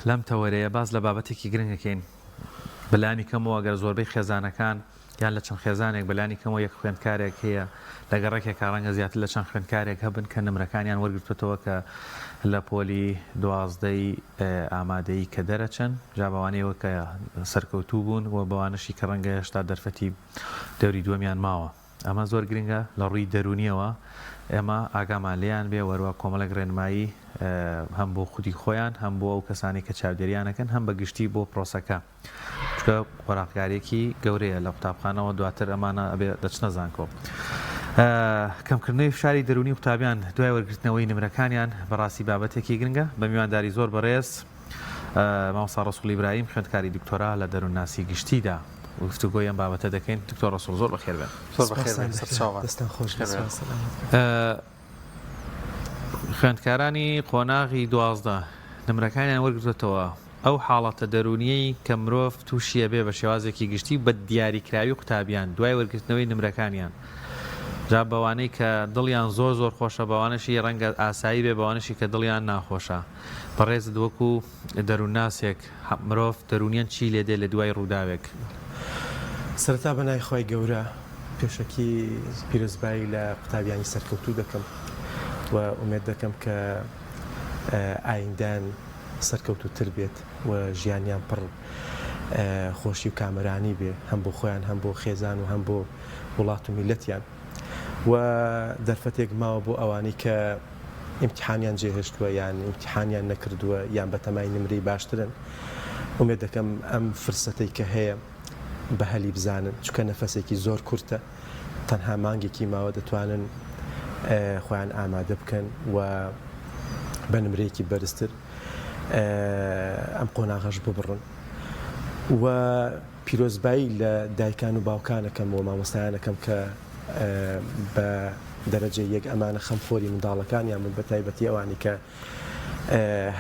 لەم تەوەرەیە باس لە بابەتێکی گرنگ ئەکەین بەلانی کەمەوە گەر زۆربەی خێزانەکان یان لە چەند خێزانێک بەلانی کەمەوە یەک خوێندکارێک هەیە لە گەڕەکێکا ڕەنگە زیاتر لە چەند خوێندکارێک هەبن کە نمرەکانیان وەرگرتوەتەوە کە لە پۆلی دوازدەی ئامادەیی کە دەرەچن جا بەوانەیەوە کە سەرکەوتوو بوون و بەوانەشی کە ڕەنگە هێشتا دەرفەتی دەوری دووەمیان ماوە. ئەمە زۆر گرنگە لە ڕووی دەروونیەوە ئێمە ئاگامان لێیان بێ وەروا کۆمەڵێک ڕێنمایی هەم بۆ خودی خۆیان هەم بۆ ئەو کەسانی کە چاودێریان ئەکەن هەم بە گشتی بۆ پرۆسەکە چونکە قۆناغگاریەکی گەورەیە لە قوتابخانەوە دواتر ئەمانە ئەبێ دەچنە زانکۆ. کەمکردنەوەی فشاری دەروونی قوتابیان دوای وەرگرتنەوەی نمرەکانیان بەڕاستی بابەتێکی گرنگە بە میوانداری زۆر بەڕێز مامۆستا ڕەسوڵ ئیبراهیم خوێندکاری دکتۆرا لە دەروونناسی گشتیدا گفتوگۆی ئەم بابەتە دەکەین. دکتۆر ڕەسوڵ زۆر بەخێر بێن. زۆر بەخێر بێن سەرچاوان. دەستتان خۆش بێت. خێر بێن. سەلامەت بن. خوێندکارانی قۆناغی 12 نمرەکانیان وەرگرتووەتەوە، ئەو حاڵەتە دەروونیەی کە مرۆڤ تووشی ئەبێ بە شێوازێکی گشتی و بە دیاریکراوی قوتابیان دوای وەرگرتنەوەی نمرەکانیان جا بەوانەی کە دڵیان زۆر زۆر خۆشە بەوانەشی ڕەنگە ئاسایی بێ بەوانەشی کە دڵیان ناخۆشە بەڕێزت وەکو دەروونناسێک مرۆڤ دەروونیەن چی لێ دێ لە دوای ڕووداوێک؟ سەرەتا بە ناوی خوای گەورە پێشەکی پیرۆزبایی لە قوتابیانی سەرکەوتوو دەکەم و ئومێد دەکەم کە ئایندەیان سەرکەوتووتر بێت و ژیانیان پڕ خۆشی و کامەرانی بێ هەم بۆ خۆیان هەم بۆ خێزان و هەم بۆ وڵات و میلەتیان و دەرفەتێک ماوە بۆ ئەوانەی کە ئیمتیحانیان جێهێشتووە یان ئیمتیحانیان نەکردووە یان بەتەمای نمرەی باشترن ئومێد دەکەم ئەم فرسەتەی کە هەیە بە هەلی بزانن چونکە نەفەسێکی زۆر کورتە تەنها مانگێکی ماوە دەتوانن خۆیان ئامادە بکەن و بە نمرەیەکی بەرزتر ئەم قۆناغەش ببڕن و پیرۆزبایی لە دایکان و باوکانەکەم و مامۆستایانەکەم کە بە دەرەجەی یەک ئەمانە خەمخۆری منداڵەکانیان بوون بە تایبەتی ئەوانی کە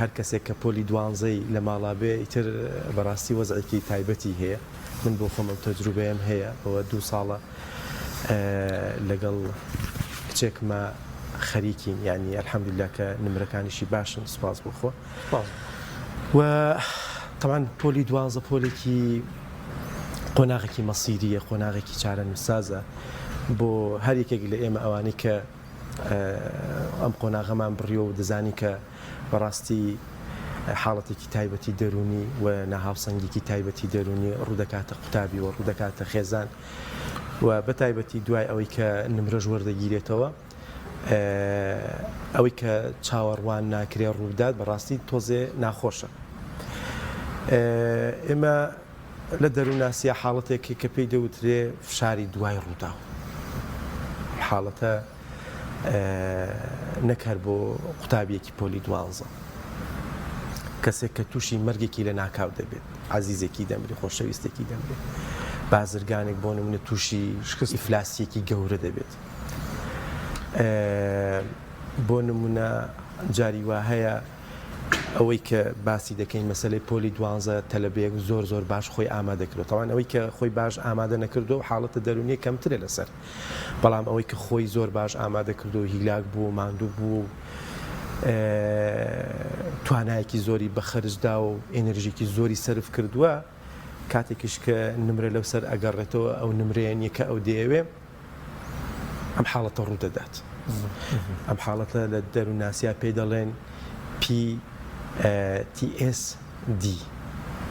هەر کەسێک کە پۆلی دوانزەی لە ماڵا بێ ئیتر بەڕاستی وەزعێکی تایبەتی هەیە من بۆ خۆم ئەم تەجروبەیەم هەیە ئەوە دوو ساڵە لەگەڵ کچێکما خەریکین یعنی الحمدلله کە نمرەکانیشی باشن سوپاس بۆ خوا و تەبعەن پۆلی دوانزە پۆلێکی قۆناغێکی مەسیریە قۆناغێکی چارەنووسسازە بۆ هەر یەکێک لە ئێمە ئەوانەی کە ئەم قۆناغەمان بڕیوە و دەزانی کە بەڕاستی حاڵەتێکی تایبەتی دەروونی و ناهاوسەنگیکی تایبەتی دەروونی ڕوودەکاتە قوتابی و ڕوودەکاتە خێزان و بە تایبەتی دوای ئەوەی کە نمرەش وەردەگیرێتەوە ئەوەی کە چاوەڕوان ناکرێ ڕووبدات بەڕاستی تۆزێ ناخۆشە. ئێمە لە دەروونناسییا حاڵەتێک کە پێی دەوترێ فشاری دوای ڕووداو. ئەم حاڵەتە نەک هەر بۆ قوتابییەکی پۆلی دوانزە، کەسێک کە تووشی مەرگێکی لەناکاو دەبێت، عەزیزێکی دەمرێ، خۆشەویستێکی دەمرێ، بازرگانێک بۆ نموونە تووشی ئیفلاسییەکی گەورە دەبێت. بۆ نموونە جاری وا هەیە ئەوەی کە باسی دەکەین مەسەلەی پۆلی دوانزە تەلەبەیەک زۆر زۆر باش خۆی ئامادە کردوە تەوان ئەوەی کە خۆی باش ئامادە نەکردووە و حاڵەتە دەروونیە کەمترە لەسەر بەڵام ئەوەی کە خۆی زۆر باش ئامادە کردو هیلاک بوو ماندوو بوو توانایەکی زۆری بە خەرجدا و ئێنرژیکی زۆری سەرف کردووە کاتێکیش کە نمرە لەو سەر ئەگەڕێتەوە ئەو نمرەیە نیە کە ئەو دەیەوێ ئەم حاڵەتە ڕوودەدات. ئەم حاڵەتە لە دەروونناسیا پێی دەڵێن PTSD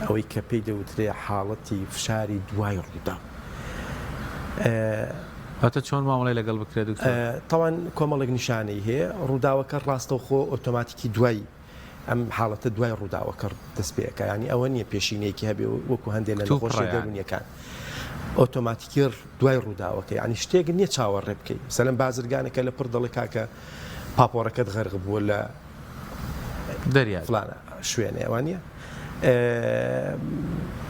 ئەوەی کە پێی دەوترێ حاڵەتی فشاری دوای ڕووداو. واتە چۆن مامەڵەی لەگەڵ بکرێت دکتۆر؟ تاوان کۆمەڵێک نیشانەی هەیە، ڕووداوەکە ڕاستەوخۆ ئۆتۆماتیکی دوای ئەم حاڵەتە دوای ڕووداوەکە دەست پێ ئەکا یانی ئەوە نییە پێشینەیەکی هەبێ وەکو هەندێک لە نەخۆشیە دەروونیەکان ئۆتۆماتیکی دوای ڕووداوەکە یانی شتێک نییە چاوەڕێ بکەی مەسەلەن بازرگانەکە لە پڕ دەڵێ کاکە پاپۆڕەکەت غەرق بووە لە دەریا فلانە شوێنێ وانە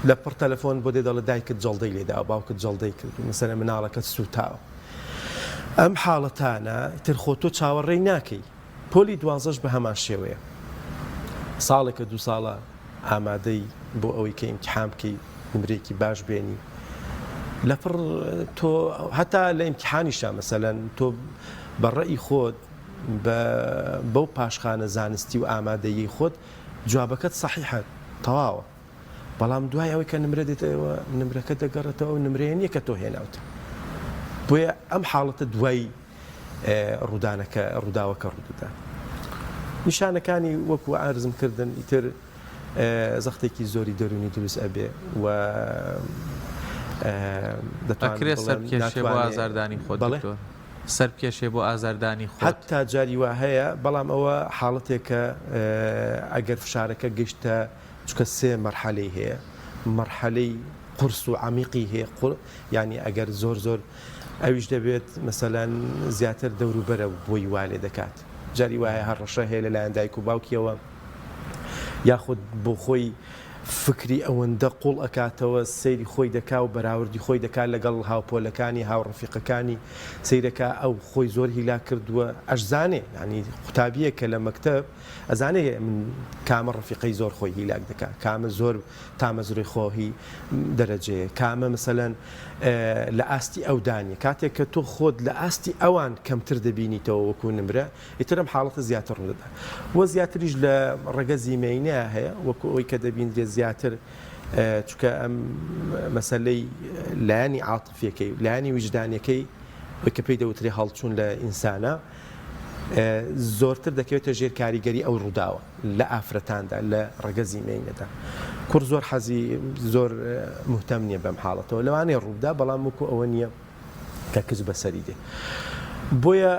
لە پڕ تەلەفۆن بۆ دێ دەڵێ دایکت جەڵدەی لێداوە باوکت جەڵدەی کرد مەسەلەن مناڵەکەت سووتاوە ئەم حاڵەتانە تر خۆ تۆ چاوەڕێی ناکەی پۆلی دوانزەش بە هەمان شێوەیە ساڵێکە دوو ساڵە ئامادەی بۆ ئەوەی کە ئیمتیحان بکەی نمرەیەکی باش بێنی لەپڕ تۆ هەتا لە ئیمتیحانیشا مەسەلەن تۆ بە ڕەئی خۆت بە بەو پاشخانە زانستی و ئامادەیی خۆت جوابەکەت سەحیحە تەواوە بەڵام دوای ئەوەی کە نمرە دێتەوە نمرەکە دەگەڕێتەوە ئەو نمرەیە نییە کە تۆ هێناوتە بۆیە ئەم حاڵەتە دوای ڕوودانەکە ڕووداوەکە ڕوودەدات نیشانەکانی وەکو ئارزم کردن ئیتر زەختێکی زۆری دەروونی دروست ئەبێ و دەتوانێت سەرکێشێ بۆ ئازاردانی خۆت بەڵێ سەربکێشێ بۆ ئازاردانی خۆت. حەتتا جاری وا هەیە، بەڵام ئەوە حاڵەتێکە ئەگەر فشارەکە گەیشتە، چونکە سێ مەرحەلەی هەیە، مەرحەلەی قورس و عەمیقی هەیە، یانی ئەگەر زۆر زۆر ئەویش دەبێت مەسەلەن زیاتر دەوروبەرە بۆی وا لێ دەکات، جاری وا هەیە هەڕەشە هەیە لەلایەن دایک و باوکیەوە یاخود بۆ خۆی فکری ئەوەندە قوڵ ئەکاتەوە سەیری خۆی دەکا و بەراوردی خۆی دەکا لەگەڵ هاوپۆلەکانی هاوڕەفیقەکانی سەیرەکا ئەو خۆی زۆر هیلاک کردووە ئەشزانێ یانی قوتابیەک کە لە مەکتەب ئەزانێ من کامە ڕەفیقەی زۆر خۆی هیلاک دەکا کامە زۆر تامەزرۆی خۆهی دەرەجەیە کامە مەسەلەن لە ئاستی ئەودا نیە کاتێک کە تۆ خۆت لە ئاستی ئەوان کەمتر دەبینیتەوە وەکو نمرە ئیتر ئەم حاڵەتە زیاتر ڕوودەدات وە زیاتریش لە ڕەگەزی مێینەیا هەیە وەکو ئەوەی کە دەبیندرێت زیاتر چونکە ئەم مەسەلەی لایەنی عاتفیەکەی و لایەنی ویژدانیەکەی ئەوەی کە پێی دەوترێ هەڵچوون لە ئینسانە زۆرتر دەکەوێتە ژێر کاریگەری ئەو ڕووداوە لە ئافرەتاندا لە ڕەگەزی مێینەدا کوڕ زۆر حەزی زۆر مهتەم نییە بەم حاڵەتەوە لەوانەیە ڕووبدا بەڵام وەکو ئەوە نییە کە کچ بەسەری دێ بۆیە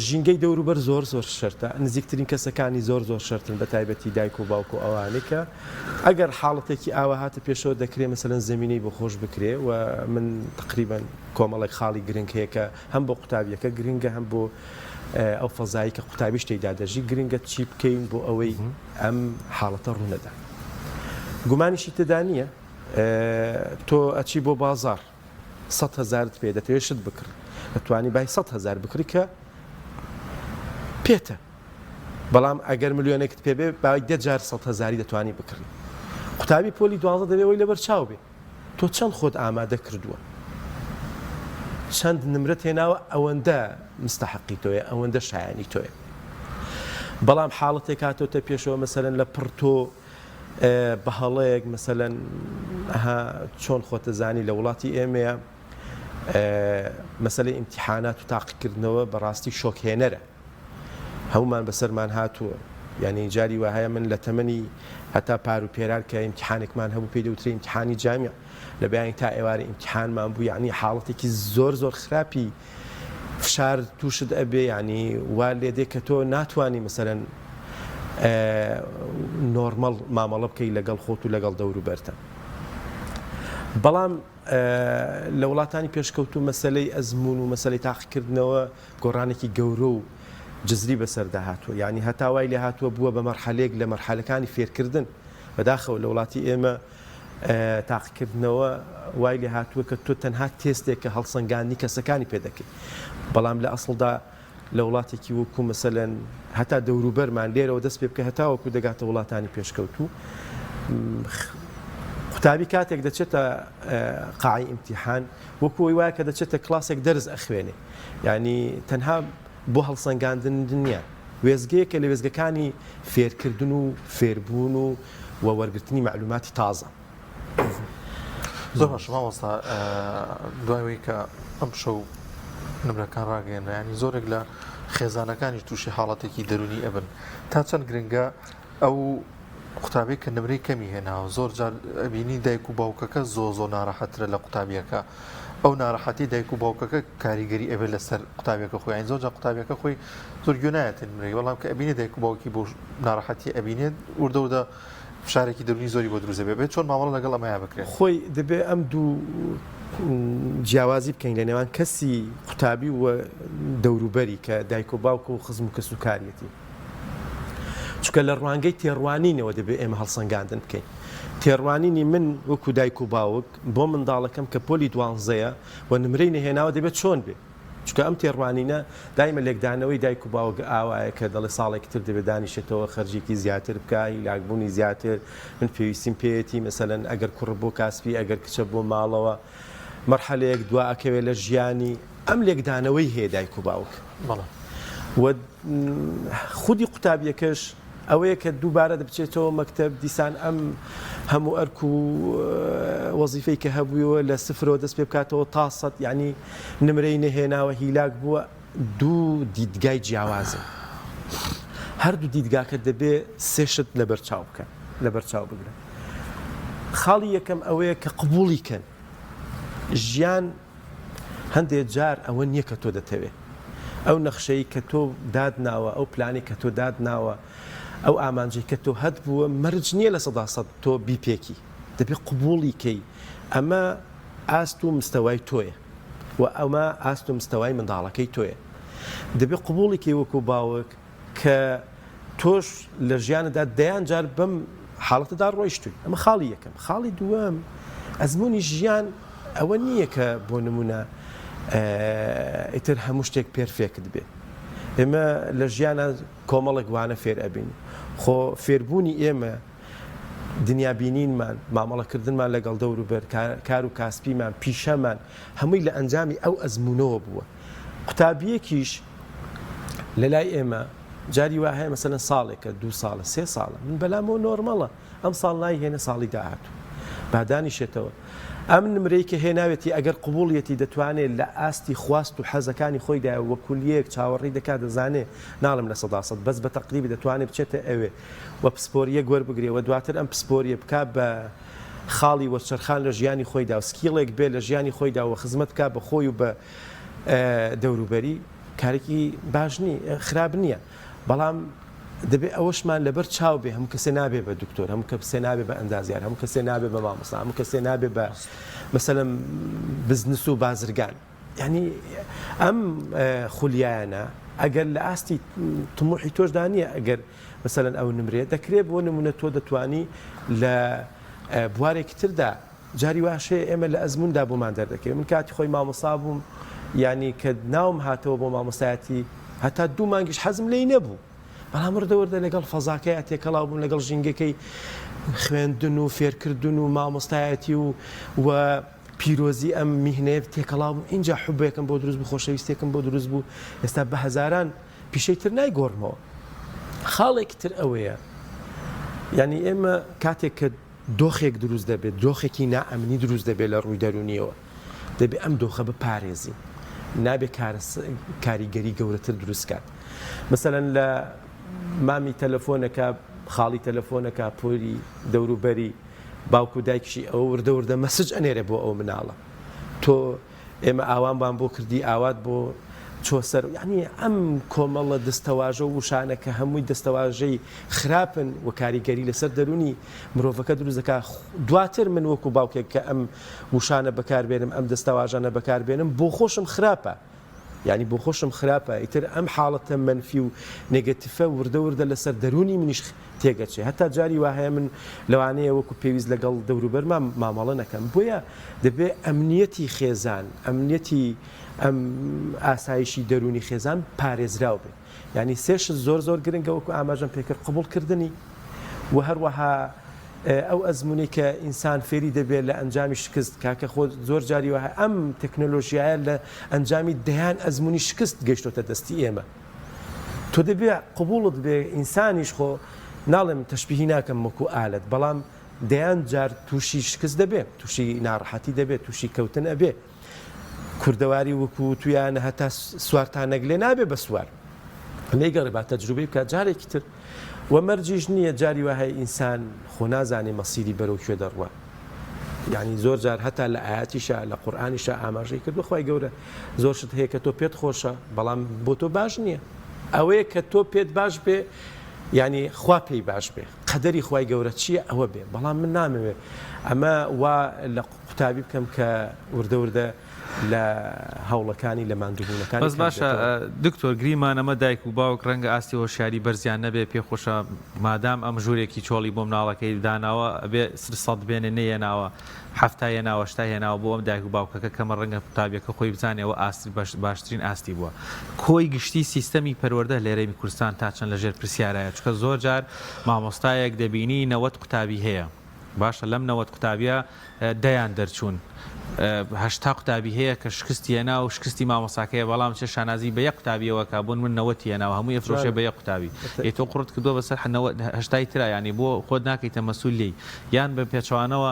ژینگەی دەوروبەر زۆر زۆر شەرتە، نزیکترین کەسەکانی زۆر زۆر شەرتن بە تایبەتی دایک و باوک و ئەوانەی کە ئەگەر حاڵەتێکی ئاوا هاتە پێشەوە دەکرێ مەسەلەن زەمینەی بۆ خۆش بکرێ و من تەقریبەن کۆمەڵێک خاڵی گرنگ هەیە کە هەم بۆ قوتابیەکە گرنگە هەم بۆ ئەو فەزایی کە قوتابیش تێیدا دەژی گرنگە چی بکەین بۆ ئەوەی ئەم حاڵەتە ڕوونەدا. گومانیشی تێدا نییە تۆ ئەچی بۆ بازاڕ سەت هەزارت پێ دەتەوێت شت بکڕی دەتوانی بای 100 هەزار بکڕی کە پێتە بەڵام ئەگەر ملیۆنێکت پێ بێ بای دە جار 100 هەزاری دەتوانی بکڕی قوتابی پۆلی دوازدە دەبێ ئەوەی لەبەر چاو بێ تۆ چەند خۆت ئامادە کردووە چەند نمرەت هێناوە ئەوەندە مستحقی تۆیە ئەوەندە شایانی تۆیە بەڵام حاڵەتێک هاتۆتە پێشەوە مەسەلەن لە پڕ تۆ بە هەڵەیەک مەسەلەن ئەها چۆن خۆتەزانی لە وڵاتی ئێمەیە مەسەلەی ئیمتیحانات و تاقیکردنەوە بەڕاستی شۆکهێنەرە هەمومان بەسەرمان هاتووە یعنی جاری وهەیە من لە تەمەنی هەتا پار و پێرار کە ئیمتیحانێکمان هەبوو پێی دەوترێ ئیمتیحانی جامیع لە بەیانی تا ئێوارە ئیمتیحانمان بوو یعنی حاڵەتێکی زۆر زۆر خراپی فشار توشت ئەبێ یانی وا لێدێ کە تۆ ناتوانی مەسەلەن نۆرمەڵ مامەڵە بکەی لەگەڵ خۆت و لەگەڵ دەوروبەرتە بەڵام لە وڵاتانی پێشکەوتو مەسلەی ئەزمون و مەسلەی تاقیکردنەوە گۆڕانێکی گەورە و جزری بەسەردا هاتووە یعنی هەتا وای لێ هاتووە بووە بە مەرحەلێک لە مەرحەلەکانی فێرکردن بەداخەوە لە وڵاتی ئێمە تاقیکردنەوە وای لێهاتووە کە تۆ تەنها تێستێکە هەڵسەنگاندنی کەسەکانی پێ دەکەی بەڵام لە ئەسڵدا لە وڵاتێکی وەکو مەسەلەن هەتا دەوروبەرمان لێرەوە دەست پێ بکە هەتاوەکو دەگاتە وڵاتانی پێشکەوتوو قوتابی کاتێک دەچێتە قاعی ئیمتیحان وەکو ئەوی وایە کە دەچێتە کلاسێک دەرس ئەخوێنێ یعنی تەنها بۆ هەڵسەنگاندن نییە وێزگەیەکە لە وێزگەکانی فێرکردن و فێربوون و و وەرگرتنی مەعلوماتی تازە. زۆر باشە مامۆستا دوای ئەوەی کە ئەمشەو نمرەکان ڕاگەیەنرا ینی زۆرێک لە خێزانەکانیش تووشی حاڵەتێکی دەرونی ئەبن تا چەند گرنگە ئەو قوتابی کە نمرەی کەمی هێناوە زۆر جار ئەبینی دایک و باوکەکە زۆ زۆ ناڕەحەترە لە قوتابیەکە ئەو ناڕەحەتی دایک و باوکەکە کاریگەری ئەبێت لەسەر قوتابیەکە خۆی یانی زۆر جار قوتابیەکە خۆی زۆر گوێ نایەتە نمرەی بەڵام کە ئەبینێت دایک و باوکی بۆ ناڕەحەتی ئەبینێت وردە وردە فشارێکی دەروونی زۆری بۆ دروست دەبێت بێت چۆن مامەڵە لەگەڵ ئەمەیا بکرێت؟ خۆی دەبێ ئەم دوو جیاوازی بکەین لە نێوان کەسی قوتابی و دەوروبەری کە دایک و باوک و خزم و کەسوکاریەتی. چونکە لە ڕوانگەی تێڕوانینەوە دەبێ ئێمە هەڵسەنگاندن بکەین. تێڕوانینی من وەکو دایک و باوک بۆ منداڵەکەم کە پۆلی دوانزەیە و نمرەی نەهێناوە دەبێت چۆن بێ؟ چونکە ئەم تێڕوانینە دایمە لێکدانەوەی دایک و باوک ئاوایە کە دەڵێ ساڵێکی تر دەبێت دانیشێتەوە خەرجیەکی زیاتر بکا هیلاکبوونی زیاتر من پێویستیم پێیەتی مەسەلەن ئەگەر کوڕ بۆ کاسپی ئەگەر کچە بۆ ماڵەوە مەرحەلەیەک دوا ئەکەوێ لە ژیانی ئەم لێکدانەوەی هەیە دایک و باوک و خودی قوتابیەکەش. ئەوەیە کە دووبارە دەبچێتەوە مەکتەب دیسان ئەم هەموو ئەرک و وەزیفەی کە هەبوویەوە لە سفرەوە دەست پێ بکاتەوە تا سەد یعنی نمرەی نەهێناوە هیلاک بووە دوو دیدگای جیاوازن هەردوو دیدگاکە دەبێ سێ شت لەبەرچاو بکەن لەبەرچاو بگرن خاڵی یەکەم ئەوەیە کە قبوڵی کەن ژیان هەندێ جار ئەوە نییە کە تۆ دەتەوێ. ئەو نەخشەی کە تۆ داتناوە، ئەو پلانەی کە تۆ داتناوە، ئەو ئامانجەی کە تۆ هەتبووە، مەرج نییە 100% تۆ بیپێکی. دەبێ قبووڵی کەی ئەمە ئاست و مستەوای تۆیە و ئەمە ئاست و مستەوای منداڵەکەی تۆیە. دەبێ قبووڵی کەی وەکوو باوک کە تۆش لە ژیانتدا دەیان جار بەم حاڵەتەدا ڕۆیشتووی. ئەمە خاڵی یەکەم. خاڵی دووەم، ئەزموونی ژیان ئەوە نییە کە بۆ نموونە ئیتر هەموو شتێک perfect بێ. ئێمە لە ژیانا کۆمەڵێک وانە فێر ئەبین. خۆ فێربوونی ئێمە، دنیابینینمان، مامەڵەکردنمان لەگەڵ دەوروبەر، کار و کاسپیمان، پیشەمان، هەمووی لە ئەنجامی ئەو ئەزموونەوە بووە. قوتابییەکیش لە لای ئێمە جاری وا هەیە مەسەلەن ساڵێکە، دوو ساڵە، سێ ساڵە، من بەلامەوە نۆرمەڵە، ئەم ساڵ نایهێنێ ساڵی داهاتوو با دانیشێتەوە. ئەم نمرەی کە هێناوێتی ئەگەر قبوڵیەتی دەتوانێ لە ئاستی خواست و حەزەکانی خۆیدایە و کولیەیەک چاوەڕێی دەکات دەزانێ ناڵێم 100% بەس بە تەقریبی دەتوانێ بچێتە ئەوێ و پسپۆرییەک وەربگرێ و دواتر ئەم پسپۆرییە بکا بە خاڵی وەرچەرخان لە ژیانی خۆیدا و skill ێک بێ لە ژیانی خۆیدا و خزمەت بکا بە خۆی و بە دەوروبەری کارێکی باش نی خراپ نییە بەڵام دەبێ ئەوەشمان لەبەر چاو بێ هەموو کەسێ نابێ بە دکتۆر هەموو کەسێ نابێ بە ئەندازیار هەموو کەسێ نابێ بە مامۆستا هەموو کەسێ نابێ بە مەسەلەن بزنس و بازرگان یعنی ئەم خولیایانە ئەگەر لە ئاستی تموحی تۆشدا نییە ئەگەر مەسەلەن ئەو نمرەیە دەکرێت بۆ نمونە تۆ دەتوانی لە بوارێکی تردا جاری واش هەیە ئێمە لە ئەزمووندا بۆمان دەردەکەوێت من کاتی خۆی مامۆستا بووم یانی کە ناوم هاتەوە بۆ مامۆستایەتی هەتا دوو مانگیش حەزم لێی نەبوو بەڵام وردە وردە لەگەڵ فەزاکەیا تێکەڵاو بووم لەگەڵ ژینگەکەی خوێندن و فێرکردن و مامۆستایەتی و و پیرۆزی ئەم میهنەیە تێکەڵاو بووم ئینجا حوبێکم بۆ دروست بوو خۆشەویستێکم بۆ دروست بوو ئێستا بە هەزاران پیشەی تر نایگۆڕمەوە خاڵێکی تر ئەوەیە یعنی ئێمە کاتێک کە دۆخێک دروست دەبێت، دۆخێکی نائەمنی دروست دەبێت لە ڕووی دەروونییەوە، دەبێت ئەم دۆخە بپارێزین، نابێت کاریگەری گەورەتر دروست کات. مەسەلەن لە مامی تەلەفۆنەکە، خاڵی تەلەفۆنەکە، پوری دەوروبەری، باوک و دایکیشی ئەوە وردە وردە message ئەنێرێ بۆ ئەو مناڵە. تۆ ئێمە ئاوانمان بۆ کردی ئاوات بۆ چۆ سەر یانی ئەم کۆمەڵە دەستەواژە و وشانە کە هەمووی دەستەواژەی خراپن و کاریگەری لەسەر دەروونی مرۆڤەکە دروست دەکا دواتر من وەکو باوکێک کە ئەم وشانە بەکاربێنم ئەم دەستەواژانە بەکاربێنم بۆ خۆشم خراپە یانی بۆ خۆشم خراپە ئیتر ئەم حاڵەتە مەنفی و negative ە وردە وردە لەسەر دەروونی منیش تێگەچێ هەتا جاری وا هەیە من لەوانەیە وەکو پێویست لەگەڵ دەوروبەرما مامەڵە نەکەم بۆیە دەبێ ئەمنیەتی خێزان ئەمنیەتی ئەم ئاسایشی دەروونی خێزان پارێزراو بێت یانی سێ شت زۆر زۆر گرنگە وەکو ئاماژەم پێکرد قبوڵکردنی و هەروەها ئەو ئەزموونەی کە ئینسان فێری دەبێت لە ئەنجامی شکست کاکە خۆ زۆر جاری وایە ئەم تەکنۆلۆژیایە لە ئەنجامی دەیان ئەزموونی شکست گەیشتۆتە دەستی ئێمە تۆ دەبێ قبوڵت بێ ئینسانیش خۆ ناڵێم تەشبیهی ناکەم وەکو ئالەت بەڵام دەیان جار تووشی شکست دەبێ تووشی ناڕەحەتی دەبێت تووشی کەوتن ئەبێ کوردەواری وەکو وتویانە هەتا سوارتان نەگلێ نابێ بە سوار لێگەڕێ با تەجروبەی بکات جارێکی تر و مەرجیش نییە جاری وا هەیە ئینسان خۆ نازانێ مەسیری بەرەو کوێ دەڕوا یعنی زۆر جار هەتا لە ئاەتیشا لە قورئانیشا ئاماژەی کردو خوای گەورە زۆر شت هەیە کە تۆ پێت خۆشە بەڵام بۆ تۆ باش نییە ئەوەیە کە تۆ پێت باش بێ یعنی خوا پێی باش بێ قەدەری خوای گەورە چییە ئەوە بێ بەڵام من نامەوێ ئەمە وا لە قوتابی بکەم کە وردە وردە لە هەوڵەکانی لە ماندووبوونەکانی بەس کەم باشە بێتەوە. دکتۆر گریمان ئەمە دایک و باوک ڕەنگە ئاستی هۆشیاری بەرزیان نەبێ پێ خۆشە مادام ئەم ژوورێکی چۆڵی بۆ مناڵەکەی داناوە ئەبێ سەد بێنێ نەیەناوە حەفتا هێناوە هەشتا هێناوە بۆ ئەم دایک و باوکەکە کەمە ڕەنگە قوتابیەکە خۆی بزانێ ئەوە ئاستی باشترین ئاستی بووە کۆی گشتی سیستەمی پەروەردە لە هەرێمی کوردستان تا چەند لەژێر پرسیارایە چونکە زۆر جار مامۆستایەک دەبینی 90 قوتابی هەیە باشە لەم 90 قوتابیە دەیان دەرچوون. 80 قوتابی هەیە کە شکستی هێنا و شکستی مامۆستاکەیە بەڵام چێ شانازی بە یەک قوتابیەوە کا بۆ نمونە نەوەتی هێناوە هەمووی ئەفرۆشێ جوانە بە یەک قوتابی ئێ تۆ قوڕت کردووە بەسەر هەشتای ترا یانی بۆ خۆت ناکەیتە مەسول لێی یان بە پێچەوانەوە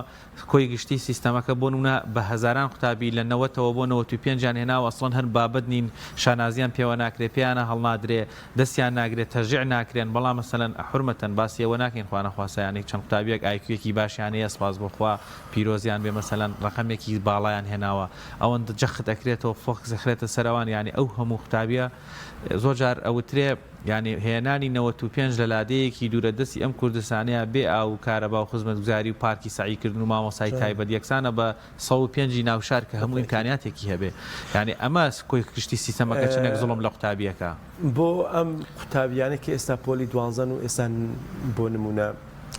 کۆی گشتی سیستەمەکە بۆ نمونە بە هەزاران قوتابی لە نەوەتەوە بۆ 95 یان هێناوە ئەسڵەن هەر بابەت نین شانازیان پێوە ناکرێ پێیانە هەڵنادرێ دەستیان ناگرێ تەشجیع ناکرێن بەڵام مەسەلەن حورمەتەن باسی ئەوە ناکەین خوانەخواستە یانی چەند قوتابیەک ئایکیویەکی باشیان هەیە سپاس بۆ خوا پیرۆزیان بێ مەسەلەن ڕەقەمێکی باڵایان هێناوە ئەوەندە جەخت ئەکرێتەوە focus ئەخرێتە سەر ئەوان یانی ئەو هەموو قوتابیە زۆر جار ئەوترێ یانی هێنانی 95 لە لادێیەکی دوورە دەستی ئەم کوردستانەیە بێ ئاو و کارەبا و خزمەتگوزاری و پارکی سەعی کردن و مامۆستای تایبەت یەکسانە بە 105 ی ناوشار کە هەموو ئیمکانیاتێکی هەبێ یانی ئەمە کۆی گشتی سیستەمەکە چەندێک زوڵم لە قوتابیەکە. بۆ ئەم قوتابیانەی کە ئێستا پۆلی دوانزەن و ئێستا بۆ نموونە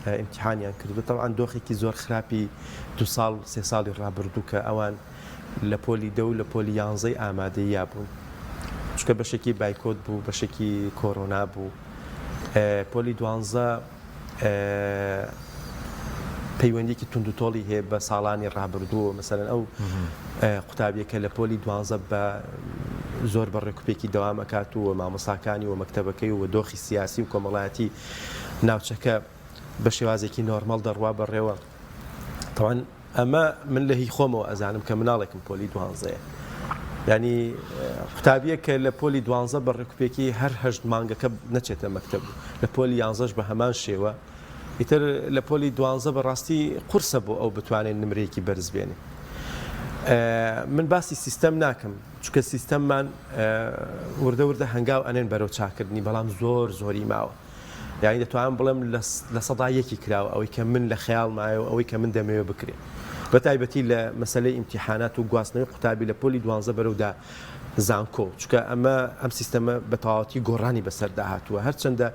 ئیمتیحانیان کردووە تەبعەن دۆخێکی زۆر خراپی دوو ساڵ سێ ساڵی ڕابردوو کە ئەوان لە پۆلی دە و لە پۆلی یانزەی ئامادەییا بوون چونکە بەشێکی بایکۆت بوو بەشێکی کۆرۆنا بوو پۆلی دوانزە پەیوەندیکی توندوتۆڵی هەیە بە ساڵانی ڕابردووە مەسەلەن ئەو قوتابیە کە لە پۆلی دوانزە بە زۆر بە ڕێکوپێکی دەوام ئەکات و مامۆساکانی و مەکتەبەکەی و دۆخی سیاسی و کۆمەڵایەتی ناوچەکە بە شێوازێکی نۆرمەڵ دەڕوا بەڕێوە تەوان ئەمە من لە هی خۆمەوە ئەزانم کە مناڵێکم پۆلی دوانزەیە یانی قوتابیەک کە لە پۆلی دوانزە بە ڕێکوپێکی هەر هەشت مانگەکە نەچێتە مەکتەب لە پۆلی یانزەش بە هەمان شێوە ئیتر لە پۆلی دوانزە بەڕاستی قورسە بۆ ئەو بتوانێت نمرەیەکی بەرز بێنێ من باسی سیستەم ناکەم چونکە سیستەممان وردە وردە هەنگاو ئەنێن بەرەو چاکردنی بەڵام زۆر زۆری ماوە یانی دەتوانم بڵێم 1% کراوە ئەوەی کە من لە خەیاڵمایە و ئەوەی کە من دەمەوێت بکرێ بە تایبەتی لە مەسەلەی ئیمتیحانات و گواستنەوەی قوتابی لە پۆلی دوانزە بەرەودا زانکۆ چونکە ئەمە ئەم سیستەمە بە تەواوەتی گۆڕانی بەسەردا هاتووە هەرچەندە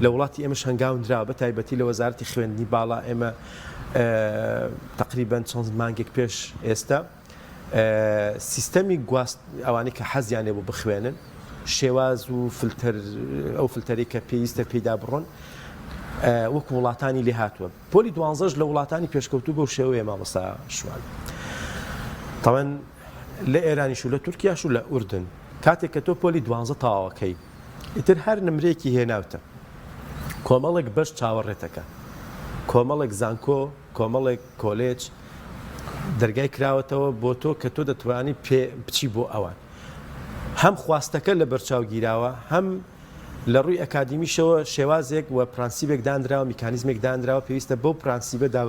لە وڵاتی ئێمەش هەنگاو نراوە بە تایبەتی لە وەزارەتی خوێندنی باڵا ئێمە تقریبا چەند مانگێک پێش ئێستا سیستەمی گواست ئەوانەی کە حەزیان لێ بوو بخوێنن شێواز و فلتەر ئەو فلتەری کە پێویستە پێیدا بڕۆن وەکو وڵاتانی لێ هاتووە پۆلی دوانزەش لە وڵاتانی پێشکەوتوو بەو شێوەیە مامۆستا شوان تاوان لە ئێرانیش و لە تورکیاش و لە ئوردن کاتێک کە تۆ پۆلی دوانزە تەواوەکەی ئیتر هەر نمرەیەکی هێناوتە کۆمەڵێک بەش چاوەڕێتەکە کۆمەڵێک زانکۆ کۆمەڵێک کۆلێج دەرگای کراوەتەوە بۆ تۆ کە تۆ دەتوانی پێ بچی بۆ ئەوان هەم خواستەکە لە بەرچاو گیراوە هەم لە ڕووی ئەکادیمیشەوە شێوازێک و پرانسیبێک دانراوە میکانیزمێک دانراوە پێویستە بەو پرانسیبەدا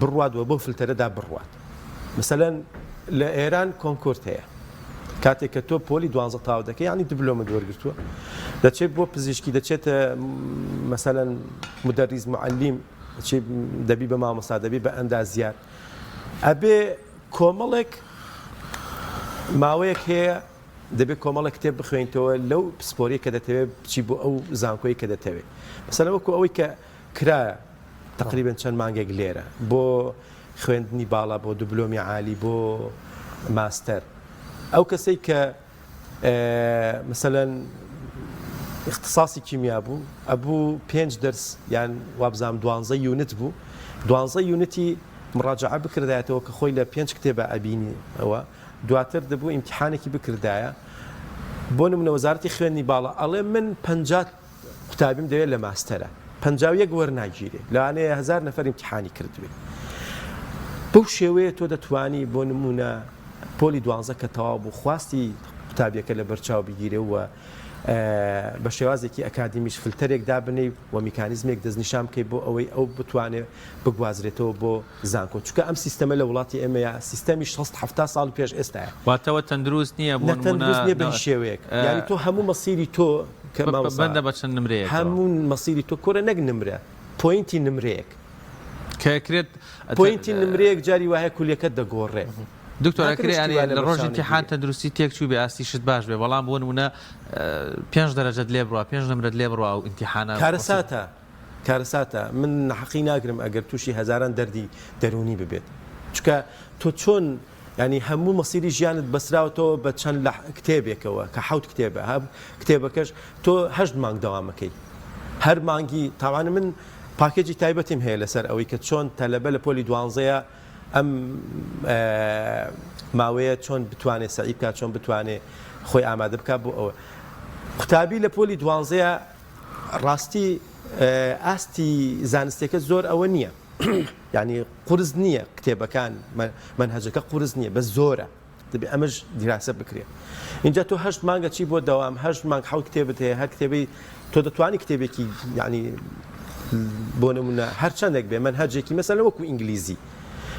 بڕوات و بەو فلتەرەدا بڕوات مەسەلەن لە ئێران کۆنکورت هەیە کاتێک کە تۆ پۆلی دوانزە تاو دەکەی یعنی دبلۆمت وەرگرتووە دەچێت بۆ پزیشکی دەچێتە مەسەلەن مدەریس معلیم چی دەبی بە مامۆستا دەبی بە ئەندازیار ئەبێ کۆمەڵێک ماوەیەک هەیە دەبێت کۆمەڵێک کتێب بخوێنیتەوە لەو پسپۆریە کە دەتەوێت بچی بۆ ئەو زانکۆی کە دەتەوێت مەسەلەن وەکو ئەوەی کە کرا تقریبا چەند مانگێک لێرە بۆ خوێندنی باڵا بۆ دبلۆمی عالی بۆ ماستەر ئەو کەسەی کە مەسەلەن اختصاصی کیمیا بوو ئەبوو پێنج دەرس یان وابزانام دوانزە unit بوو دوانزە unit ی مڕاجعە بکردایەتەوە کە خۆی لە پێنج کتێبە ئەبینی ئەوە دواتر دەبوو ئیمتیحانێکی بکردایە بۆ نمونە وەزارەتی خوێندنی باڵا ئەڵێ من 50 قوتابیم دەوێت لە ماستەرە 51 وەرناگیرێ لەوانەیە هەزار نەفەر ئیمتیحانی کردبێ بەو شێوەیە تۆ دەتوانی بۆ نمونە پۆلی دوانزە کە تەواو بوو خواستی قوتابیەکە لە بەرچاو بگیرێ و بە شێوازێکی ئەکادیمیش فلتەرێک دابنێی و میکانیزمێک دەستنیشان بکەی بۆ ئەوەی ئەو بتوانێ بگوازرێتەوە بۆ زانکۆ چونکە ئەم سیستەمە لە وڵاتی ئێمەیا سیستەمی شەست حەفتا ساڵ پێش ئێستایە. واتە تەندروست نییە بۆ نە تەندروست نموونە نییە بە هیچ شێوەیەک یانی تۆ هەموو مەسیری تۆ کە مامۆستا بەندە بە چەند نمرەیەکەوە. هەموو مەسیری تۆ کورە نەک نمرە point ی نمرەیەک. کە ئەکرێت point ی نمرەیەک جاری وایە کولیەکەت دەگۆڕێ. دکتۆر ناکرێ ئەکرێ شتی یانی وا لە لەبەر ڕۆژی چاو ئیمتیحان نەگیرێ. تەندروستی تێک چوو بێ ئاستی شت باش بێ بەڵام بۆ نموونە پێنج دەرەجەت لێ بڕوا پێنج نمرەت لێ بڕوا ئەو ئیمتیحانە کارەساتە کارەساتە من ناحەقی ناگرم ئەگەر تووشی هەزاران دەردی دەروونی ببێت چونکە تۆ چۆن ینی هەموو مەسیری ژیانت بەسراوەتەوە بە چەند لە کتێبێکەوە کە حوت کتێبە هەب کتێبەکەش تۆ هەشت مانگ دەوامەکەی هەر مانگی تاوانە من package ی تایبەتیم هەیە لەسەر ئەوەی کە چۆن تەلەبە لە پۆلی دوانزەیە. ئەم ماوەیە چۆن بتوانێ سەعی بکات چۆن بتوانێ خۆی ئامادە بکات بۆ ئەوە قوتابی لە پۆلی دوانزەیە ڕاستی ئاستی زانستیەکە زۆر ئەوە نییە یعنی قورس نییە کتێبەکان مەنهەجەکە قورس نییە بەس زۆرە دەبێ ئەمەش دیراسە بکرێ اینجا تۆ هەشت مانگە چی بۆ دەوام هەشت مانگ حەوت کتێبت هەیە هەر کتێبی تۆ دەتوانی کتێبێکی یعنی بۆ نمونە هەرچەندێک بێ مەنهەجێکی مەسەلە وەکو ئینگلیزی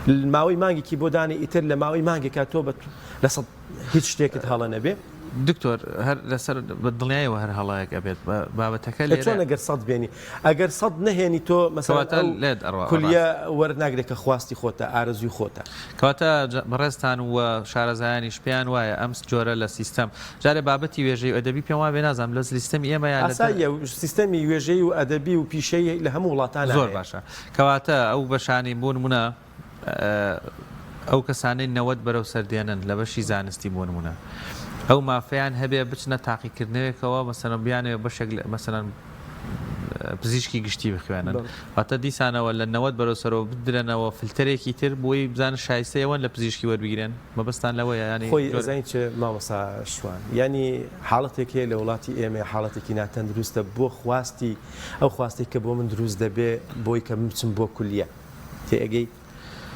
ماوەی مانگێکی بۆ دانێ ئیتر لە ماوەی مانگێکا تۆ بە لە سەد هیچ شتێکت هەڵە نەبێ. دکتۆر هەر لەسەر بە دڵنیایەوە هەر هەڵەیەک ئەبێت بابەتەکە لێرە. چۆن ئەگەر سەت بێنی ئەگەر سەت نەهێنی تۆ مەسەلەن کەواتە ئەو لێت ئەڕوا کولیە ڕاست. وەرناگرێ کە خواستی خۆتە ئارەزووی خۆتە. کەواتە بەڕێزتان و شارەزایانیش پێیان وایە ئەم جۆرە لە سیستەم جارێ بابەتی وێژەیی و ئەدەبی پێم وابێ نازانم لە سیستەمی ئێمە یا لە دەر. ئاساییە سیستەمی وێژەیی و ئەدەبی و پیشەیی لە هەموو وڵاتانا زۆر هەیە. باشە کەواتە ئەو بەشانەی بۆ نموونە ئەو کەسانەی 90 بەرەو سەر دێنن لە بەشی زانستی بۆ نمونە ئەو مافەیان هەبێ بچنە تاقیکردنەوەیەکەوە مەسەلەن بیانەوێ بەشێک مەسەلەن پزیشکی گشتی بخوێنن واتە دیسانەوە لە 90 بەرەو سەرەوە بدرێنەوە فلتەرێکی تر بۆی بزانن شایستەی ئەوەن لە پزیشکی وەربگیرێن مەبەستان لەوەیە یانی خۆی ئەزانی چ مامۆستا شوان یانی حاڵەتێک هەیە لە وڵاتی ئێمە حاڵەتێکی ناتەندروستە بۆ خواستی ئەو خواستەی کە بۆ من دروست دەبێ بۆی کە من بچم بۆ کولیە تێئەگەی؟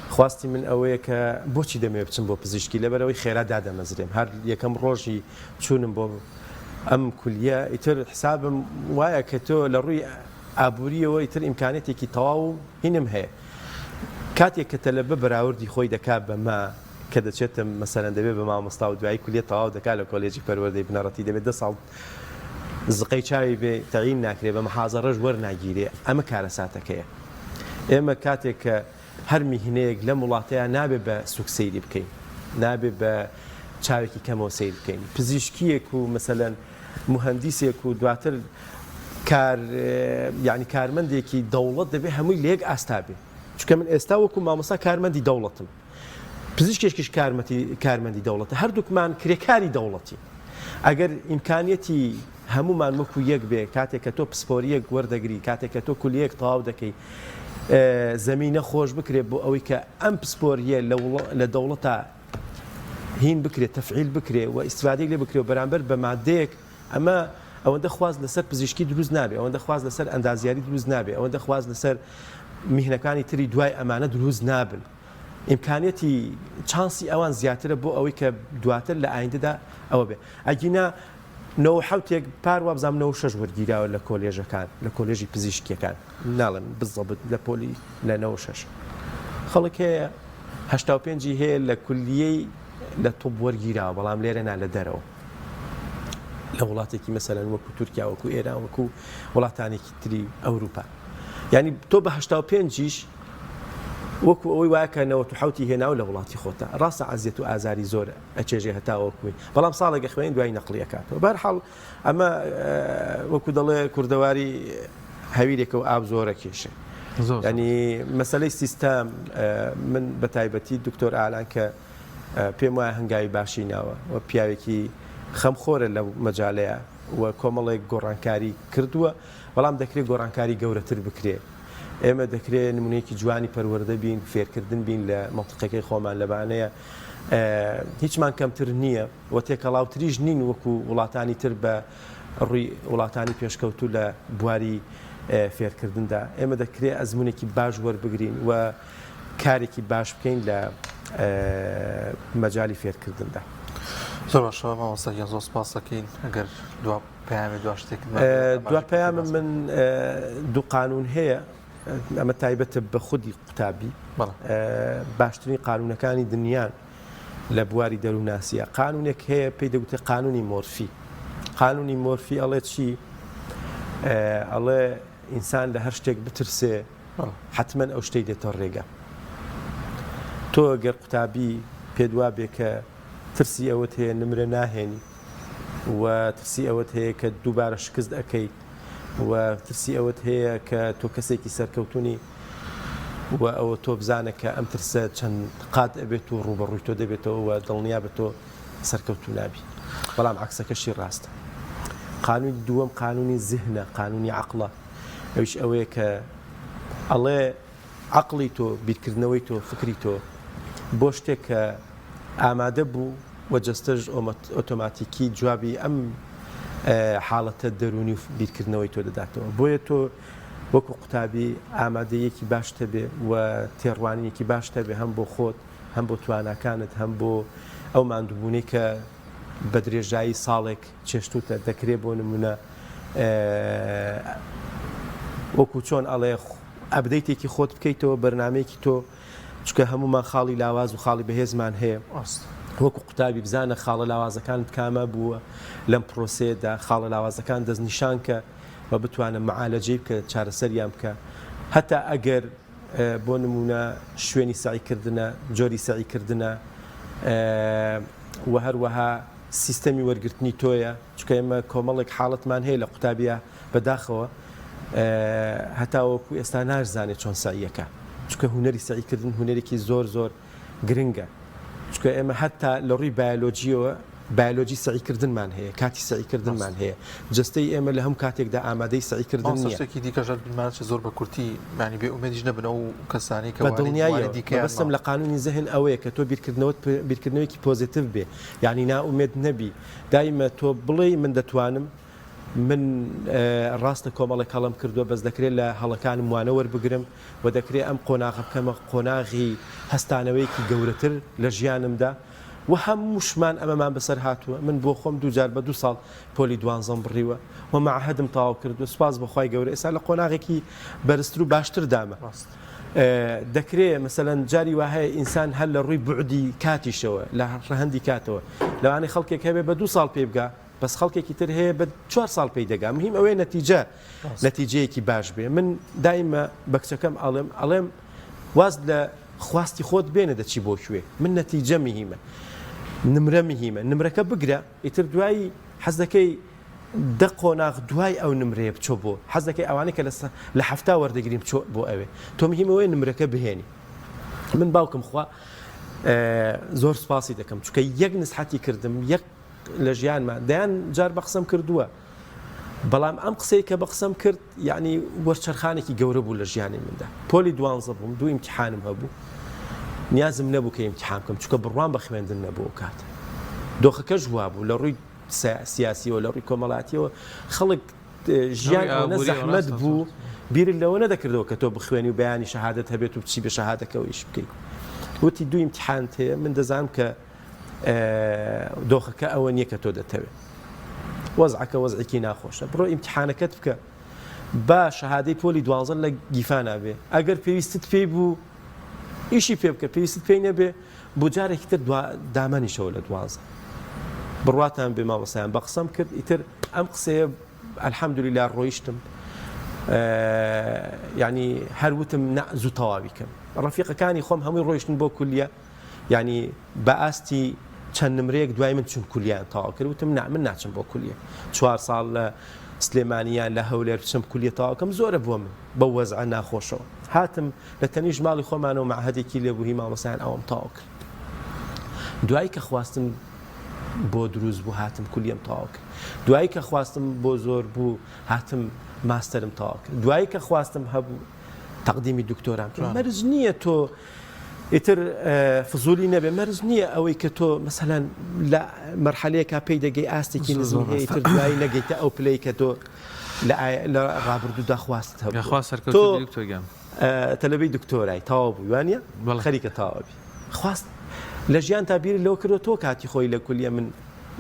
خواستی من ئەوەیە کە بۆچی دەمەوێت بچم بۆ پزیشکی لەبەرئەوەی خێرا دادەمەزرێم هەر یەکەم ڕۆژی چوونم بۆ ئەم کولیە ئیتر حسابم وایە کە تۆ لە ڕووی ئابووریەوە ئیتر ئیمکانێتێکی تەواو هینم هەیە کاتێک کە تەلەبە بەراوردی خۆی دەکات بەمە کە دەچێتە مەسەلەن دەبێت بە مامۆستا و دوایی کولیە تەواو دەکات لە کۆلێجی پەروەردەی بنەڕەتی دەبێت دە ساڵ زقەی چاوی بێ تەعین ناکرێ بە محازەڕەش وەرناگیرێ ئەمە کارەساتەکەیە ئێمە کاتێک کە هەر میهنەیەک لەم وڵاتەیا نابێ بە سوک سەیری بکەین نابێ بە چاوێکی کەمەوە سەیر بکەین پزیشکیەک و مەسەلەن موهەندیسێک و دواتر کار یعنی کارمەندێکی دەوڵەت دەبێ هەمووی لە یەک ئاستا بێ چونکە من ئێستا وەکو مامۆستا کارمەندی دەوڵەتم پزیشکێکیش کارمەتی کارمەندی دەوڵەتە هەردووکمان کرێکاری دەوڵەتین ئەگەر ئیمکانیەتی هەموومان وەکو یەک بێ کاتێک کە تۆ پسپۆریەک وەردەگری کاتێک کە تۆ کولیەک تەواو دەکەی زەمینە خۆش بکرێت بۆ ئەوەی کە ئەم پسپۆریە لە دەوڵەتە هین بکرێت تەفعیل بکرێ و ئیسفادەی لێ بکرێ و بەرامبەر بە مادەیەک ئەمە ئەوەندە خواست لەسەر پزیشکی دروست نابێ ئەوەندە خواست لەسەر ئەندازیاری دروست نابێ ئەوەندە خواست لەسەر میهنەکانی تری دوای ئەمانە دروست نابن ئیمکانیەتی چانسی ئەوان زیاترە بۆ ئەوەی کە دواتر لە ئایندەدا ئەوە بێ ئەگینا نەوە حوتێک پار وابزانام نەوە شەش وەرگیراوە لە کۆلێژەکان لە کۆلێژی پزیشکیەکان ناڵێم بزەبت لە پۆلی لە نەوە شەش خەڵک هەیە هەشتا و پێنجی هەیە لە کولیەی لە طب وەرگیراوە بەڵام لێرە نا لە دەرەوە لە وڵاتێکی مەسەلەن وەکو تورکیا وەکو ئێران وەکو وڵاتانێکی تری ئەوروپا یعنی تۆ بە هەشتا و پێنجیش وەکو ئەوەی وایە کە 97 هێناو لە وڵاتی خۆتە ڕاستە عەزیەت و ئازاری زۆر ئەچێژێ هەتا وەکوی بەڵام ساڵێک خوێن دوای نەقلی ئەکاتەوە بەرحاڵ ئەمە وەکو دەڵێ کوردەواری هەویرێکە و ئاو زۆرە کێشێ ینی مەسلەی سیستەم من بە تایبەتی دکتۆر ئالان کە پێم وایە هەنگاوی باشی ناوە و پیاوێکی خەمخۆرە لەو مەجالەیە و کۆمەڵێک گۆڕانکاری کردووە بەڵام دەکرێت گۆڕانکاری گەورەتر بکرێ ئێمە دەکرێت نمونەیەکی جوانی پەروەردە بین فێرکردن بین لە مەنتیقەکەی خۆمان لەوانەیە هیچمان کەمتر نییە و تێکەڵاوتریش نین وەکو وڵاتانی تر بە ڕووی وڵاتانی پێشکەوتوو لە بواری فێرکردندا ئێمە دەکرێت ئەزمونێکی باش وەربگرین و کارێکی باش بکەین لە مەجالی فێرکردندا. زۆر باشە مامۆستا گیان زۆر سپاس دەکەین ئەگەر دوا پەیامی دوا شتێکت دوا پەیامم من دوو قانون هەیە ئەمە تایبەتە بە خودی قوتابی باشترین قانونەکانی دنیان لە بواری دەروونناسیە قانونێک هەیە پێی دەگوتێ قانونی مۆرفی قانونی مۆرفی ئەڵێ چی ئەڵێ ئینسان لە هەر شتێک بترسێ حەتمەن ئەو شتەی دێتە ڕێگە. تۆ گەر قوتابی پێت وابێ کە ترسی ئەوەت هەیە نمرە ناهێنی و ترسی ئەوەت هەیە کە دووبارە شکست ئەکەی و ترسی ئەوەت هەیە کە تۆ کەسێکی سەرکەوتونی و ئەوە تۆ بزانە کە ئەم ترسە چەند قات ئەبێت و ڕووبەڕووی تۆ دەبێتەوە و دڵنیا بە تۆ سەرکەوتوو نابی. بەڵام عەکسەکەشی ڕاستە. قانونی دووەم قانونی زهنە، قانونی عەقڵە. ئەویش ئەوەیە کە ئەڵێ عەقڵی تۆ، بیرکردنەوەی تۆ، فکری تۆ. بۆ شتێک کە ئامادە بوو و جەستەش ئۆتۆماتیکی جوابی ئەم حاڵەتە دەروونی و بیرکردنەوەی تۆ دەداتەوە. بۆیە تۆ وەکو قوتابی ئامادەییەکی باشت هەبێ و تێڕوانینێکی باشت هەبێ هەم بۆ خۆت، هەم بۆ تواناکانت، هەم بۆ ئەو ماندووبوونەی کە بە درێژایی ساڵێک چێشتووتە. دەکرێ بۆ نموونە وەکو چۆن ئەڵێ update ێکی خۆت بکەیتەوە، بەرنامەیەکی تۆ چونکە هەموومان خاڵی لاواز و خاڵی بەهێزمان هەیە وەکو قوتابی بزانە خاڵە لاوازەکانت کامە بووە لەم پرۆسەیەدا خاڵە لاوازەکان دەستنیشان کە و بتوانە معالەجەی بکە چارەسەریان بکە هەتا ئەگەر بۆ نمونە شوێنی سەعیکردنە جۆری سەعیکردنە و هەروەها سیستەمی وەرگرتنی تۆیە چونکە ئێمە کۆمەڵێک حاڵەتمان هەیە لە قوتابیە بەداخەوە هەتاوەکو ئێستا ناشزانێت چۆن سەعیەکە چونکە هونەری سەعیکردن هونەرێکی زۆر زۆر گرنگە چونکە ئێمە هەتا لە ڕووی بایۆلۆجیەوە بایۆلۆجی سەعیکردنمان هەیە کاتی سەعیکردنمان هەیە جەستەی ئێمە لە هەموو کاتێکدا ئامادەی سەعیکردن نییە. شتێکی دیکەش هەر بیرمان نەچێت زۆر بە کورتی یانی بێ ئومێدیش نەبن ئەو کەسانەی کە بە دڵنیاییەوە مەبەستم لە قانونی زهن ئەوەیە کە تۆ بیرکردنەوەت بیرکردنەوەیەکی positive بێ یانی نائومێد نەبی دایمە تۆ بڵێی من دەتوانم من ڕاستە کۆمەڵێک هەڵەم کردووە بەس دەکرێت لە هەڵەکانم وانە وەربگرم و دەکرێت ئەم قۆناغە بکەمە قۆناغی هەستانەوەیەکی گەورەتر لە ژیانمدا و هەمووشمان ئەمەمان بەسەر هاتووە من بۆ خۆم دووجار بە دوو ساڵ پۆلی دوانزەم بڕیوە و مەعهەدم تەواو کردووە سوپاس بۆ خوای گەورە ئێستا لە قۆناغێکی بەرزتر و باشتر دامە دەکرێ مەسەلەن جاری وا هەیە ئینسان هەر لە ڕووی بوعدی کاتیشەوە لە ڕەهەندی کاتەوە لەوانەیە خەڵکێک هەبێ بە دوو ساڵ پێی بگا بەس خەڵکێکی تر هەیە بە چوار ساڵ پێی دەگا مهم ئەوەیە نەتیجە نەتیجەیەکی باش بێ من دایمە بە کچەکەم ئەڵێم ئەڵێم واز لە خواستی خۆت بێنە دەچی بۆ کوێ من نەتیجە مهمە نمرە مهمە نمرەکە بگرە ئیتر دوایی حەز دەکەی دە قۆناغ دوای ئەو نمرەیە بچۆ بۆ حەز دەکەی ئەوانەی کە لە حەفتا وەردەگرین بچۆ بۆ ئەوێ تۆ مهیم ئەوەیە نمرەکە بهێنی من باوکم خوا زۆر سوپاسی دەکەم چونکە یەک نسحەتی کردم یەک لە ژیانما دەیان جار بە قسەم کردووە بەڵام ئەم قسەی کە بە قسەم کرد یعنی وەرچەرخانێکی گەورە بوو لە ژیانی مندا پۆلی دوانزە بووم دوو ئیمتحانم هەبوو نیازم نەبوو کە ئیمتحان بکەم چونکە بڕوام بە خوێندن نەبوو ئەو کاتە دۆخەکەش وابوو لە ڕووی سیاسیەوە لە ڕووی کۆمەڵاتیەوە خەڵک ژیان ئەوەنە زەحمەت بوو بیرت لەوە نەدەکردەوە کە تۆ بخوێنی و بەیانی شەهادەت هەبێت و بچی بە شەهادەکەەوە ئیش بکەیت وتی دوو ئیمتحانت هەیە من دەزانم کە دۆخەکە ئەوە نییە کە تۆ دەتەوێت وەزعەکە وەزعێکی ناخۆشە بڕۆ ئیمتحانەکەت بکە با شەهادەی پۆلی دوانزە لە گیفانا بێ ئەگەر پێویستت پێی بوو ئیشی پێ بکە پێویستت پێی نەبێ بۆ جارێکی تر دامەنیشەوە لە دوانزە بڕواتان بێ مامۆستایان بە قسەم کرد ئیتر ئەم قسەیە الحمدلله ڕۆیشتم یعنی هەر وتم نا زوو تەواوی کەم ڕەفیقەکانی خۆم هەمووی ڕۆیشتن بۆ کولیە یعنی بە ئاستی چەند نمرەیەک دوای من چون کولیان تەواو کرد وتم نا من ناچم بۆ کولیە چوار ساڵ لە سلێمانی یان لە هەولێر بچم کولیە تەواو کەم زۆرە بۆ من بەو وەزعە ناخۆشەوە هاتم لە تەنیشت ماڵی خۆمانەوە مەعهەدێکی لێ بوو هی مامۆستایان ئەوەم تەواو کرد دوایی کە خواستم بۆ دروست بوو هاتم کولیەم تەواو کرد دوایی کە خواستم بۆ زۆر بوو هاتم ماستەرم تەواو کرد دوایی کە خواستم هەبوو تەقدیمی دکتۆرام کرد مەرج نییە تۆ ئیتر فزولی نەبێ مەرج نییە ئەوەی کە تۆ مەسەلەن لە مەرحەلەیەکا پێی دەگەی ئاستێکی نزمی هەیە ئیتر دوایی نەگەیتە ئەو پلەی کە تۆ لە لە ڕابردوودا خواستت هەبوو یاخوا سەرکەوتوو بی دکتۆر گیان. تەلەبەی دکتۆرای تەواو بووی وانیە؟ بەڵێ. خەریکە تەواو بی خواست لە ژیانتا بیرت لەوە کردووە تۆ کاتی خۆی لە کولیە من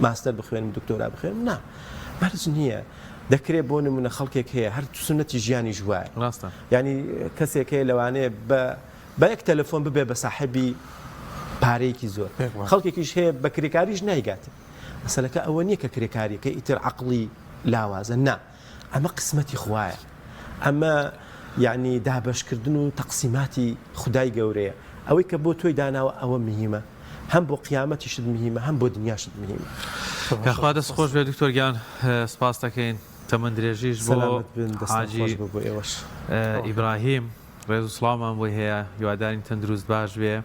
ماستەر بخوێنم دکتۆرا بخوێنم نا مەرج نییە دەکرێت بۆ نمونە خەڵکێک هەیە هەر سونەتی ژیانیش وایە ڕاستە. یانی کەسێک هەیە لەوانەیە بە بە یەک تەلەفۆن ببێ بە ساحێبی پارەیەکی زۆر خەڵکێکیش هەیە بە کرێکاریش نایگاتێ مەسەلەکە ئەوە نییە کە کرێکاریەکە ئیتر عەقڵی لاوازە نا ئەمە قسمەتی خوایە ئەمە یعنی دابەشکردن و تەقسیماتی خودای گەورەیە ئەوەی کە بۆ تۆی داناوە ئەوە مهمە هەم بۆ قیامەتیشت مهمە هەم بۆ دنیاشت مهمە. یاخوا دەست خۆش بێ دکتۆر گیان سپاست دەکەین تەمەن درێژیش بۆ سەلامەت بن دەستان حاجی خۆش بێ بۆ ئێوەش. ئیبراهیم ڕێز و سڵاومان بۆی هەیە هیوادارین تەندروست باش بێ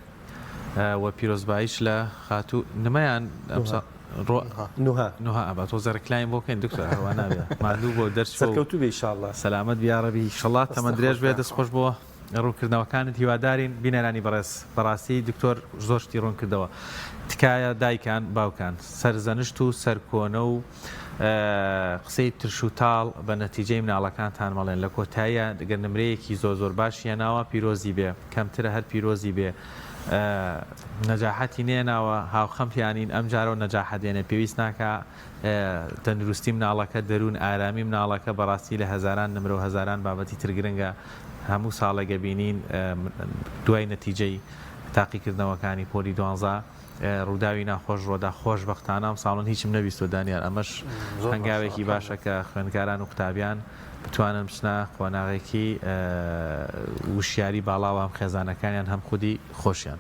و پیرۆزباییش لە خاتوو نمەیان نوها نوها نوها ئەبا تۆزێ ڕیکلایم بۆ بکەین دکتۆر هەروا نابێ ماندوو بۆ دەرچوو سەرکەوتوو بێ ئیشاڵڵا سەلامەت بی یاڕەبی ئیشەڵڵا دەستت تەمەن درێژ خۆش بێ بێ دەست خۆش بۆ. ڕوونکردنەوەکانت هیوادارین بینەرانی بەڕێز بەڕاستی دکتۆر زۆر شتی ڕوون کردەوە تکایە دایکان باوکان سەرزەنشت و سەرکۆنە و قسەی ترش و تاڵ بە نەتیجەی مناڵەکانتان مەڵێن لە کۆتاییا گەر نمرەیەکی زۆر زۆر باشی هێناوە پیرۆزی بێ کەمترە هەر پیرۆزی بێ نەجاحەتی نێناوە هاوخەمتیانین ئەمجارەو نەجاحەت دێنێ پێویست ناکا تەندروستی مناڵەکە دەروون ئارامی مناڵەکە بەڕاستی لە هەزاران نمرە و هەزاران بابەتی تر گرنگە هەموو ساڵێک ئەبینین دوای نەتیجەی تاقیکردنەوەکانی پۆلی دوانزە ڕووداوی ناخۆش ڕۆدا خۆشبەختانە ئەمساڵ من هیچم نەبیستوە دانیار ئەمەش هەنگاوێکی باشە کە خوێندکاران و قوتابیان بتوانن بچنە قۆناغێکی وشیاری باڵاوە هەم خێزانەکانیان هەم خودی خۆشیان.